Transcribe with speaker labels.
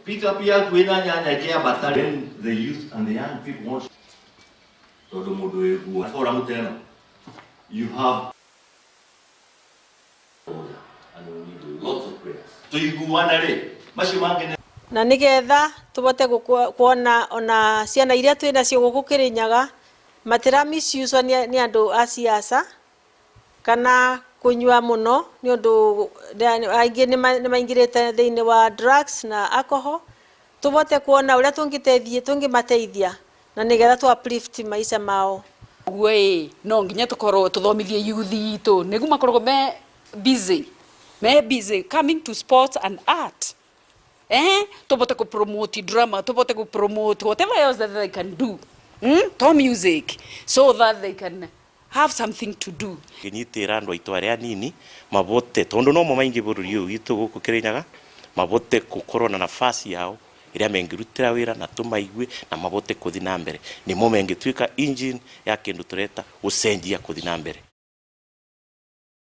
Speaker 1: Pick up yaku ina nyanya ikiambata. Then the youth and the young people want tondu mundu wiguo forum teno you have and we need lots of prayers tuiguane ri macio mangĩ nĩ
Speaker 2: Na nigetha tubote kuona ona ciana iria twĩ nacio gũkũ Kĩrĩnyaga matira misuse nĩ andũ a siasa kana kunyua muno nĩ ũndũ aingĩ nĩ maingĩrĩte thĩinĩ wa drugs na alcohol. Tubote kuona ũrĩa tũngĩteithia, tũngĩmateithia na nĩgetha tu uplift maica mao.
Speaker 3: Ũguo ĩ no nginya tũkorwo tũthomithie youth itũ nĩguo makoragwo me busy, me busy coming to sports and art, tubote ku promote drama, tubote ku promote whatever else that they can do, To music, so that they can have something to do.
Speaker 4: Nginyitira andu aitu aria anini mabote tondu nomo maingi bururi uyu witu guku Kirinyaga, mabote gukorwo na nafasi yao iria mengirutira wira na tumaigue na mabote kuthi na mbere, nimo mengituika engine ya kindu tureta gucenjia kuthi na mbere.